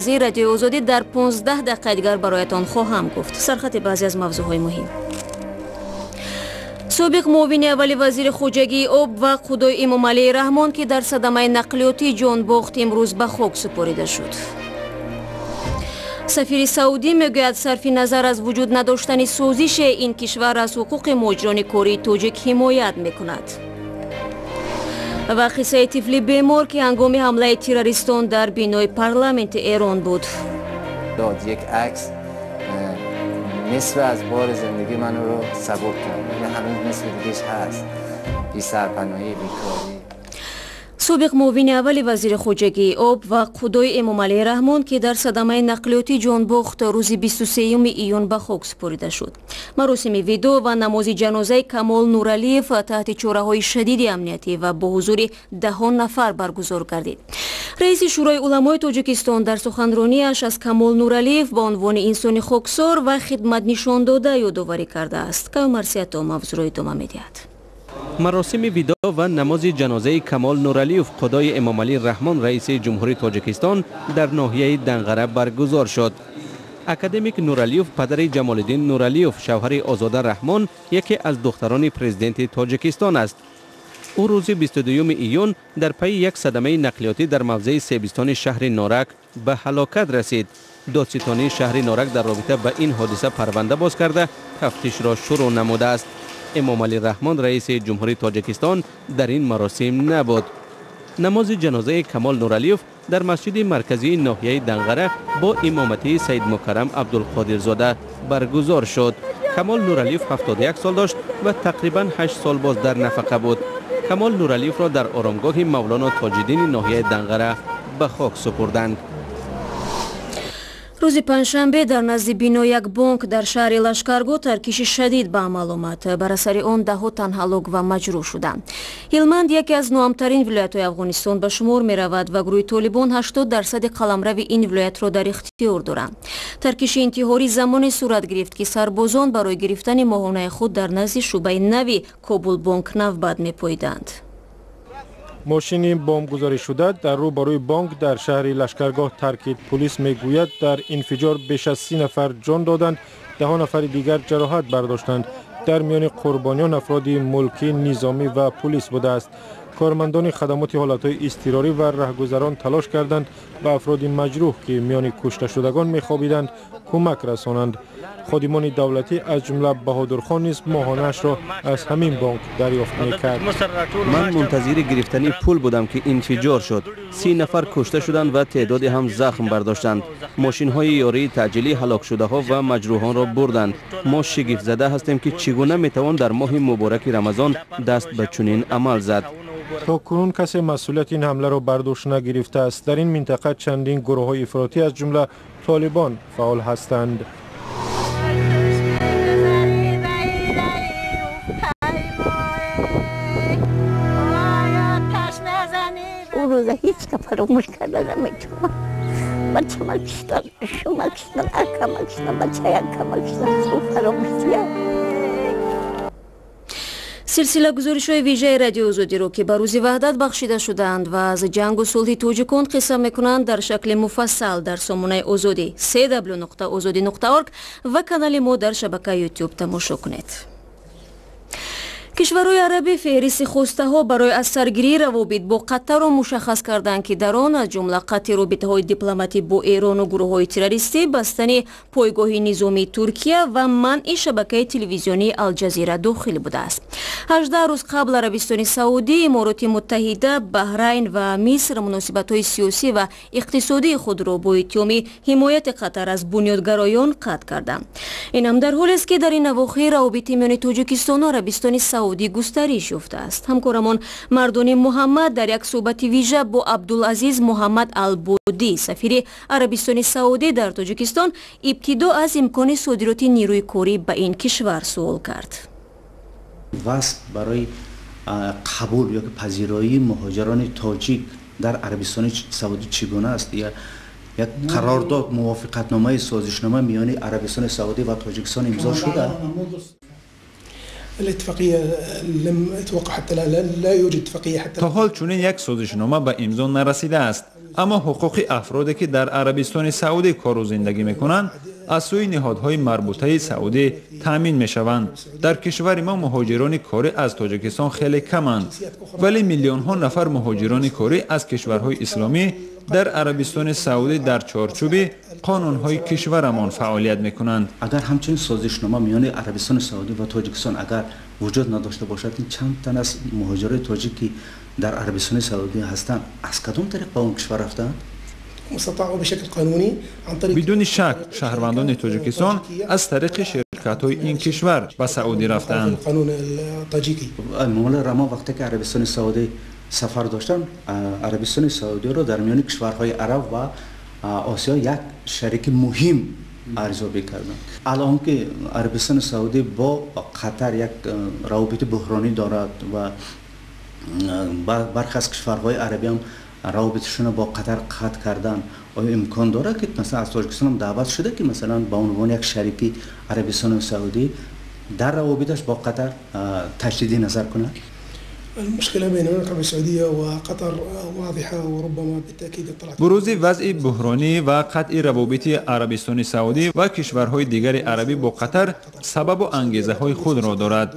Марказии Радиои Озодӣ дар 15 дақиқаи дигар бароятон хоҳам гуфт. Сархати баъзе аз мавзӯъҳои муҳим. Собиқ муовини аввали вазири хоҷагии об ва худои Эмомалӣ Раҳмон, ки дар садамаи нақлиётӣ ҷон бохт, имрӯз ба хок супорида шуд. Сафири Саудӣ мегӯяд, сарфи назар аз вуҷуд надоштани созише, ин кишвар аз ҳуқуқи муҳоҷирони кории тоҷик ҳимоят мекунад. Ва қиссаи тифли бемор, ки ҳангоми ҳамлаи террористон дар бинои парламенти Эрон буд. Як акс нисфи аз бори зиндагӣ ману ро сабук кард, вале ҳанӯз нисфи дигаш ҳаст. Бесарпаноҳӣ, бекорӣ. Собиқ муовини аввали вазири хоҷагии об ва худои Эмомалӣ Раҳмон, ки дар садамаи нақлиётӣ ҷон бохт, рӯзи 23 июн ба хок супорида шуд. Маросими видоъ ва намози ҷанозаи Камол Нуралиев таҳти чораҳои шадиди амниятӣ ва бо ҳузури даҳон нафар баргузор гардид. Раиси Шӯрои уламои Тоҷикистон дар суханронияш аз Камол Нуралиев ба унвони инсони хоксор ва хидматнишондода ёдоварӣ кардааст. Каюмарсиято мавзӯъро идома медиҳад. Маросими видоъ ва намози ҷанозаи Камол Нуралиев, худои Эмомалӣ Раҳмон, раиси ҷумҳурии Тоҷикистон, дар ноҳияи Данғара баргузор шуд. Академик Нуралиев падари Ҷамолиддин Нуралиев, шавҳари Озода Раҳмон, яке аз духтарони президенти Тоҷикистон аст. Ӯ рӯзи 22 июн дар пайи як садамаи нақлиётӣ дар мавзеи Себистони шаҳри Норак ба ҳалокат расид. Додситонии шаҳри Норак дар робита ба ин ҳодиса парванда боз карда, тафтишро шурӯъ намудааст. Эмомалӣ Раҳмон, раиси ҷумҳурии Тоҷикистон, дар ин маросим набуд. Намози ҷанозаи Камол Нуралиев дар масҷиди марказии ноҳияи Данғара бо имоматии Саидмукаррам Абдулқодирзода баргузор шуд. Камол Нуралиев 71 сол дошт ва тақрибан 8 сол боз дар нафақа буд. Камол Нуралиевро дар оромгоҳи Мавлоно Тоҷиддини ноҳияи Данғара ба хок супурданд. Рӯзи панҷшанбе дар назди бинои як бонк дар шаҳри Лашкаргоҳ таркиши шадид ба амал омад. Бар асари он даҳҳо тан ҳалок ва маҷрӯҳ шуданд. Ҳилманд яке аз ноамтарин вилоятҳои Афғонистон ба шумор меравад ва гурӯҳи Толибон 80% қаламрави ин вилоятро дар ихтиёр доранд. Таркиши интиҳорӣ замоне сурат гирифт, ки сарбозон барои гирифтани моҳонаи худ дар назди шӯъбаи нави Кобулбонк навбат мепоиданд. Мошини бомбгузоришуда дар рӯбарӯи бонк дар шаҳри Лашкаргоҳ таркид. Пулис мегӯяд, дар инфиҷор беш аз 30 нафар ҷон доданд, даҳо нафари дигар ҷароҳат бардоштанд. Дар миёни қурбониён афроди мулкӣ, низомӣ ва пулис будааст. Кормандони хадамоти ҳолатҳои изтирорӣ ва раҳгузарон талош карданд ба афроди маҷрӯҳ, ки миёни кушташудагон мехобиданд, кӯмак расонанд. Ходимони давлатӣ, аз ҷумла Баҳодурхон, низ моҳонаашро аз ҳамин бонк дарёфт мекард. Ман мунтазири гирифтани пул будам, ки инфиҷор шуд. 30 нафар кушта шуданд ва теъдоде ҳам захм бардоштанд. Мошинҳои ёрии таъҷилӣ ҳалокшудаҳо ва маҷрӯҳонро бурданд. Мо шигифтзада ҳастем, ки чӣ гуна метавон дар моҳи мубораки Рамазон даст ба чунин амал зад. То кунун касе масъулияти ин ҳамларо бар дӯш нагирифтааст. Дар ин минтақа чандин гурӯҳҳои ифротӣ, аз ҷумла Толибон, фаъол ҳастанд. Рӯза ҳеҷ ка фаромӯш карда наметавонам. Бачама киштам, шума киштам, акама киштам, бачаи акама киштам, фаромӯшия. Силсила гузоришҳои вижаи Радиои Озодиро, ки ба рӯзи Ваҳдат бахшида шудаанд ва аз ҷангу сулҳи тоҷикон қисса мекунанд, дар шакли муфассал дар сомонаи Озодӣ cw.ozodi.org ва канали мо дар шабакаи Ютуб тамошо кунед. Кишварҳои арабӣ феҳристи хостаҳо барои аз саргирии равобит бо Қатарро мушаххас карданд, ки дар он аз ҷумла қатъи робитаҳои дипломатӣ бо Эрону гурӯҳҳои террористӣ, бастани пойгоҳи низомии Туркия ва манъи шабакаи телевизионии Алҷазира дохил будааст. 18 рӯз қабл Арабистони Саудӣ, Имороти Муттаҳида, Баҳрайн ва Миср муносибатҳои сиёсӣ ва иқтисодии худро бо иттиҳоми ҳимояти Қатар аз бунёдгароён қатъ карданд. Ин ҳам дар ҳолест, ки дар ин авохир равобити миёни Тоҷикистону Арабистони Саудӣ густариш ёфтааст. Ҳамкорамон Мардони Муҳаммад дар як суҳбати вижа бо Абдулазиз Муҳаммад Албудӣ, сафири Арабистони Саудӣ дар Тоҷикистон, ибтидо аз имкони содироти нерӯи корӣ ба ин кишвар суол кард. Вазъ барои қабул ё пазироии муҳоҷирони тоҷик дар Арабистони Саудӣ чӣ гуна аст? Як қарордод, мувофиқатномаи созишнома миёни Арабистони Саудӣ ва Тоҷикистон имзо шуда? الاتفاقية لم توقع حتى لا يوجد اتفاقية حتى То ҳол чунин як созишнома ба имзо нарасидааст. Аммо ҳуқуқи афроде ки дар Арабистони Саудӣ кору зиндагӣ мекунанд, аз сӯи ниҳодҳои марбутаи Саудӣ таъмин мешаванд. Дар кишвари мо муҳоҷирони корӣ аз Тоҷикистон хеле каманд, вале миллионҳо нафар муҳоҷирони корӣ аз кишварҳои исломӣ дар Арабистони Саудӣ дар чорчӯби қонунҳои кишварамон фаъолият мекунанд. Агар ҳамчунин созишнома миёни Арабистони Саудӣ ва Тоҷикистон агар вуҷуд надошта бошад, ин чанд тан аз муҳоҷирони тоҷик ки дар Арабистони Саудӣ ҳастанд, аз кадом тариқ ба он кишвар рафтаанд? Бидуни шак, шаҳрвандони Тоҷикистон аз тариқи ширкатҳои ин кишвар ба Саудӣ рафтаанд. Эмомалӣ Раҳмон вақте ки Арабистони Саудӣ сафар доштанд, Арабистони Саудиро дар миёни кишварҳои араб ва Осиё як шарики муҳим арзёбӣ карданд. Алон ки Арабистони Саудӣ бо Қатар як равобити буҳронӣ дорад ва бархе аз кишварҳои арабӣ ҳам равобиташонро бо Қатар қатъ кардан, оё имкон дорад ки масалан аз Тоҷикистон ҳам даъват шуда ки масалан ба унвони як шарики Арабистони Саудӣ дар равобиташ бо Қатар таҷдиди назар кунад? المشكلة بين المملكة العربية السعودية وقطر واضحة وربما بالتأكيد اطلعت. Бурузи вазъи буҳронӣ ва қатъи равобити Арабистони Саудӣ ва кишварҳои дигари арабӣ бо Қатар сабабу ангезаҳои худро дорад.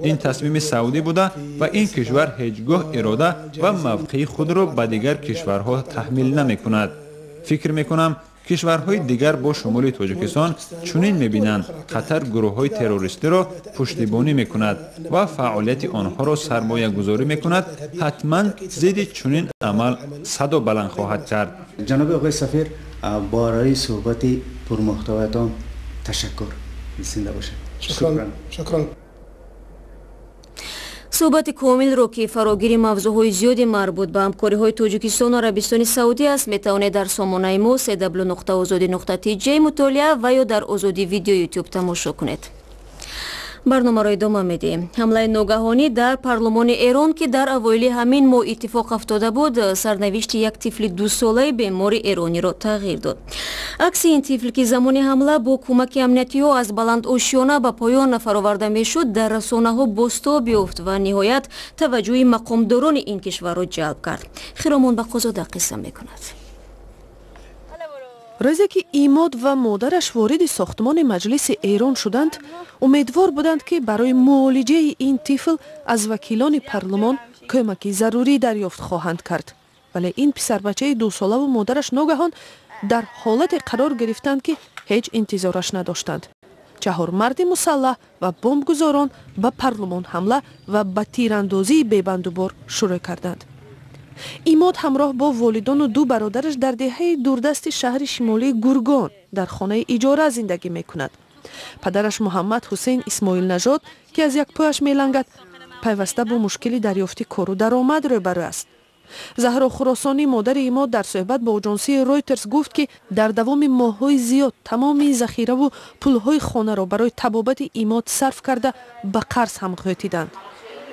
Ин тасмими Саудӣ буда ва ин кишвар ҳеҷ гоҳ ирода ва мавқеи худро ба дигар кишварҳо таҳмил намекунад. Фикр мекунам, кишварҳои дигар бо шумули Тоҷикистон чунин мебинанд: Қатар гурӯҳҳои террористиро пуштибонӣ мекунад ва фаъолияти онҳоро сармоягузорӣ мекунад, ҳатман зидди чунин амал садо баланд хоҳад кард. Ҷаноби оқои сафир, барои суҳбати пурмуҳтавоятон ташаккур. Зинда бошед. Шукран. Суҳбати комилро, ки фарогири мавзӯъҳои зиёди марбут ба ҳамкориҳои Тоҷикистону Арабистони Саудӣ аст, метавонед дар сомонаи мо cw.ozodi.tj мутолиа ва ё дар Озодӣ видео Ютуб тамошо кунед. Барномаро идома медиҳем. Ҳамлаи ногаҳонӣ дар парлумони Эрон, ки дар авоили ҳамин моҳ иттифоқ афтода буд, сарнавишти як тифли дусолаи бемори эрониро тағйир дод. Акси ин тифл, ки замони ҳамла бо кӯмаки амниятиҳо аз баландошёна ба поён фароварда мешуд, дар расонаҳо бозтоб ёфт ва ниҳоят таваҷҷӯҳи мақомдорони ин кишварро ҷалб кард. Хиромон Бақозода қисса мекунад. Рӯзе ки Имод ва модараш вориди сохтмони маҷлиси Эрон шуданд, умедвор буданд, ки барои муолиҷаи ин тифл аз вакилони парлумон кӯмаки зарурӣ дарёфт хоҳанд кард. Вале ин писарбачаи дусолаву модараш ногаҳон дар ҳолате қарор гирифтанд, ки ҳеҷ интизораш надоштанд. Чаҳор марди мусаллаҳ ва бомбгузорон ба парлумон ҳамла ва ба тирандозии бебандубор шурӯъ карданд. Имод ҳамроҳ бо волидону ду бародараш дар деҳаи дурдасти шаҳри шимолии Гургон дар хонаи иҷора зиндагӣ мекунад. Падараш Муҳаммад Ҳусейн Исмоилнажод, ки аз як пояш мелангад, пайваста бо мушкили дарёфти кору даромад рӯбарӯ аст. Заҳро Хуросонӣ, модари Имод, дар суҳбат бо оҷонсии Ройтерс гуфт, ки дар давоми моҳҳои зиёд тамоми захираву пулҳои хонаро барои табобати Имод сарф карда, ба қарз ҳам ғӯтиданд.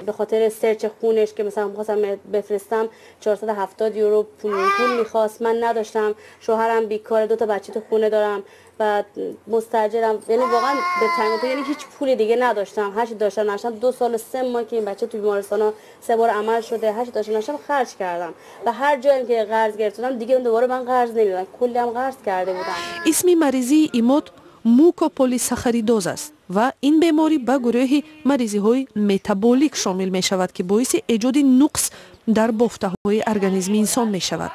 به خاطر سرچ خونش که مثلا می‌خواستم بفرستم، 470 یورو پول می‌خواست، من نداشتم. شوهرم بیکاره، دو تا بچه تو خونه دارم و مستاجرم، یعنی واقعا به تنگ، یعنی هیچ پولی دیگه نداشتم. هرچی داشتم نداشتم، 2 سال و 3 ماه که این بچه تو بیمارستان سه بار عمل شده، هرچی داشتم نداشتم خرج کردم و هر جایی که قرض گرفتم دیگه دوباره من قرض نمیدادم، کلی هم قرض کرده بودم. Исми маризии Имод мукополисахаридоз аст ва ин беморӣ ба гурӯҳи маризиҳои метаболик шомил мешавад, ки боиси эҷоди нуқс дар бофтаҳои организми инсон мешавад.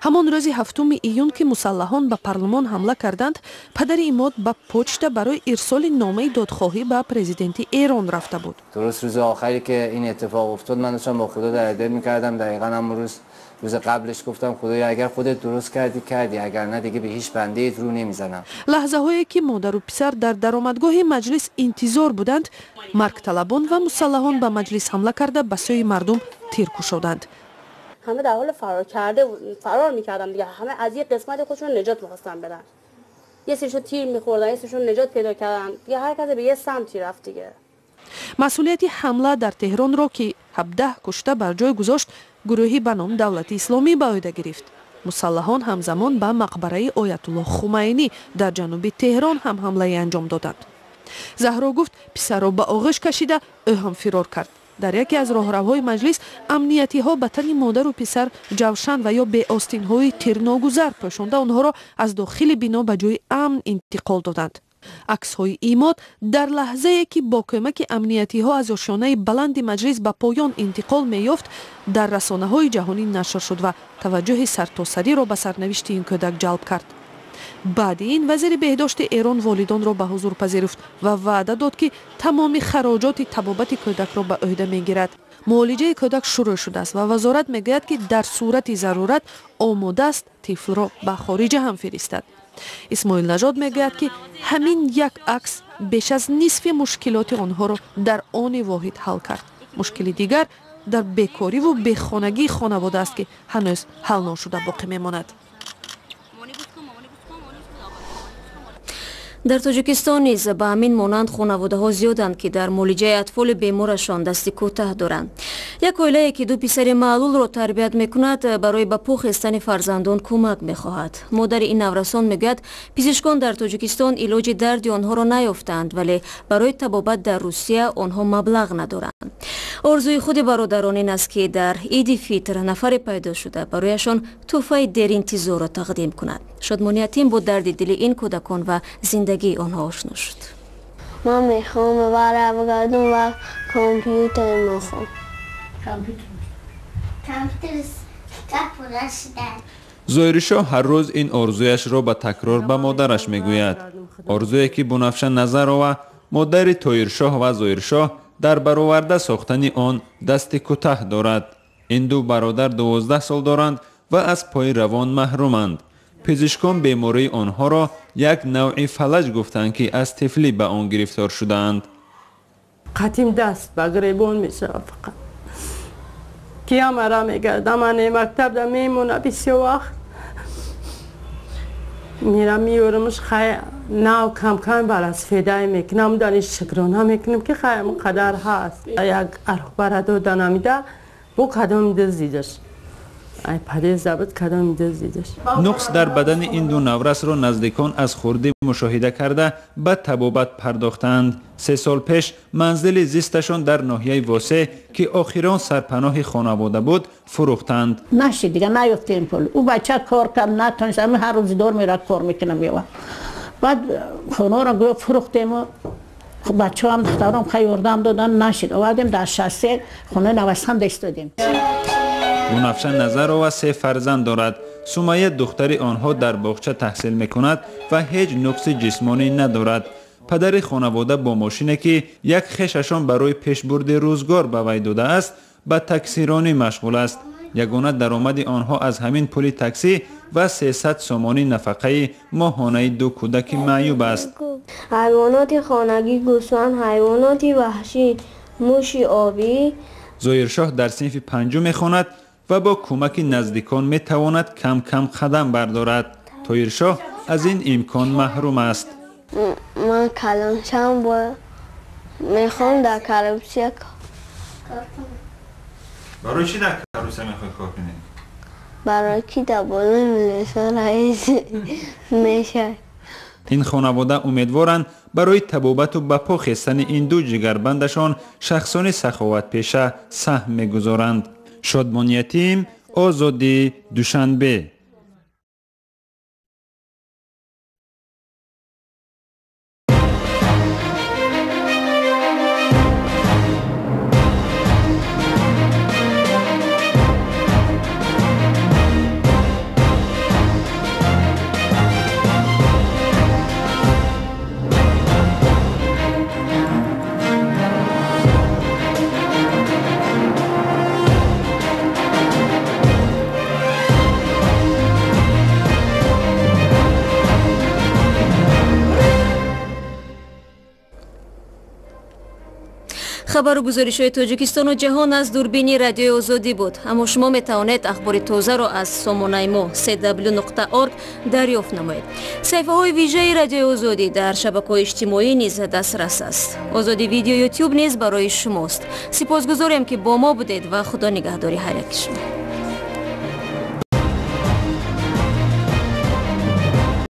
Ҳамон рӯзи 7 июн, ки мусаллаҳон ба парлумон ҳамла карданд, падари Имод ба почта барои ирсоли номаи додхоҳӣ ба президенти Эрон рафта буд. درست روز آخری که این اتفاق افتاد، من داشتم با خدا در دل میکردم. دقیقا هم روز روز قبلش گفتم خدایا، اگر خودت درست کردی کردی، اگر نه دیگه به هیچ بنده رو نمیزنم. Лаҳзаҳое ки модару писар дар даромадгоҳи маҷлис интизор буданд, маргталабон ва мусаллаҳон ба маҷлис ҳамла карда, ба сӯи мардум тир кушоданд. همه در حال فرار کرده، فرار میکردن دیگه. همه از یه قسمت خودشون نجات میخواستن بدن. یه سریشون تیر میخوردن، یه سریشون نجات پیدا کردن دیگه. هر کسی به یه سمتی رفت دیگه. Масъулияти ҳамла дар Теҳронро, ки 17 кушта бар ҷой гузошт, гурӯҳи ба номи Давлати Исломӣ ба ӯҳда гирифт. Мусаллаҳон ҳамзамон ба мақбараи Оятуллоҳ Хумайнӣ дар ҷануби Теҳрон ҳам ҳамлае анҷом доданд. Заҳро гуфт, писарро ба оғӯш кашида, ӯ ҳам фирор кард. Дар яке аз роҳравҳои маҷлис амниятиҳо ба тани модару писар ҷавшан ва ё беостинҳои тирногузар пӯшонда онҳоро аз дохили бино ба ҷои амн интиқол доданд. Аксҳои Имод дар лаҳзае ки бо кӯмаки амниятиҳо аз ошёнаи баланди маҷлис ба поён интиқол меёфт, дар расонаҳои ҷаҳонӣ нашр шуд ва таваҷҷӯҳи сартосариро ба сарнавишти ин кӯдак ҷалб кард. Баъди ин вазири беҳдошти Эрон волидонро ба ҳузур пазируфт ва ваъда дод, ки тамоми хароҷоти табобати кӯдакро ба ӯҳда мегирад. Муолиҷаи кӯдак шурӯъ шудааст ва вазорат мегӯяд, ки дар сурати зарурат омода аст тифлро ба хориҷа ҳам фиристад. Исмоил Нажод мегӯяд, ки ҳамин як акс беш аз нисфи мушкилоти онҳоро дар они воҳид ҳал кард. Мушкили дигар дар бекориву бехонагии хонавода аст, ки ҳанӯз ҳал ношуда боқӣ мемонад. Дар Тоҷикистон низ ба ҳамин монанд хонаводаҳо зиёданд, ки дар муолиҷаи атфоли беморашон дасти кӯтаҳ доранд. Як оилае ки ду писари маълулро тарбият мекунад, барои ба по хестани фарзандон кӯмак мехоҳад. Модари ин наврасон мегӯяд, пизишкон дар Тоҷикистон илоҷи дарди онҳоро наёфтанд, вале барои табобат дар Русия онҳо маблағ надоранд. Орзуи худи бародарон ин аст, ки дар Иди Фитр нафаре пайдо шуда барояшон тӯҳфаи деринтизорро тақдим кунад. Шодмони Ятим бо дарди дили ин кӯдакон ва зиндагии онҳо ошно шуд. Ман мехоҳам бара бигардам ва компютер мехоҳам. Зоҳиршоҳ ҳар рӯз ин орзуяшро ба такрор ба модараш мегӯяд. Орзуе ки Бунафша Назарова, модари Тоиршоҳ ва Зоҳиршоҳ, дар бароварда сохтани он дасти кӯтаҳ дорад. Ин ду бародар 12 сол доранд ва аз пои равон маҳруманд. Пизишкон бемории онҳоро як навъи фалаҷ гуфтанд, ки аз тифлӣ ба он гирифтор шудаанд. Қатим даст ба гиребон мешавад фақат. Кия мара мегардам, ман мактаб да мемона бисёр вақт. Мера меёрмш, хай нав кам-кам бар федай мекунам, даниш шукрона мекунам, ки хай қадар ҳаст. Як архбара дода намида, бо кадом дуздидаш. Ай падез буд, кадом дуздидаш. Нуқс дар бадани ин ду наврасро наздикон аз хурдӣ мушоҳида карда ба табобат пардохтаанд. 3 сол пеш манзили зисташон дар ноҳияи Восе, ки охирон сарпаноҳи хонавода буд, фурӯхтанд. Нашид дига, наёфтем пул. Ӯ бача кор кард, натонист, ҳамин ҳар рӯз дор мера кор мекунам мева. Баъд хонаро гӯё фурӯхтему бачаам духтарам хай ёрдам додан, нашид. Овардем дар 63 хонаи навасам дастодем. Бунафша Назарова 3 фарзанд дорад. Сумайя духтари онҳо дар боғча таҳсил мекунад ва ҳеҷ нуқси ҷисмонӣ надорад. Падари хонавода бо мошине, ки як хешашон барои пешбурди рӯзгор ба вай додааст, ба таксиронӣ машғул аст. Ягона даромади онҳо аз ҳамин пули таксӣ ва 300 сомонӣ нафақаи моҳонаи ду кӯдаки маъюб аст. Ҳайвоноти хонагӣ гӯсфанд, ҳайвоноти ваҳшӣ муши обӣ. Зоҳиршоҳ дар синфи 5 мехонад ва бо кӯмаки наздикон метавонад кам-кам қадам бардорад. Тоиршоҳ аз ин имкон маҳрум аст. Ман калоншам мехоҳам дар коррупсия кор кунам. Барои чӣ дар коррупсия мехоҳӣ кор кунӣ? Барои ки дар болои милиса раис мешавад. Ин хонавода умедворанд барои табобату ба по хестани ин ду ҷигарбандашон шахсони саховатпеша саҳм мегузоранд. Шодмон Ятим, Озодӣ, Душанбе. Хабару гузоришҳои Тоҷикистону ҷаҳон аз дурбини Радиои Озодӣ буд. Аммо шумо метавонед ахбори тозаро аз сомонаи мо cw.org дарёфт намоед. Саҳифаҳои вижаи Радиои Озодӣ дар шабакаҳои иҷтимоӣ низ дастрас аст. Озодӣ видео ютуб низ барои шумост. Сипосгузорем, ки бо мо будед ва Худо нигаҳдори ҳар яки шумо.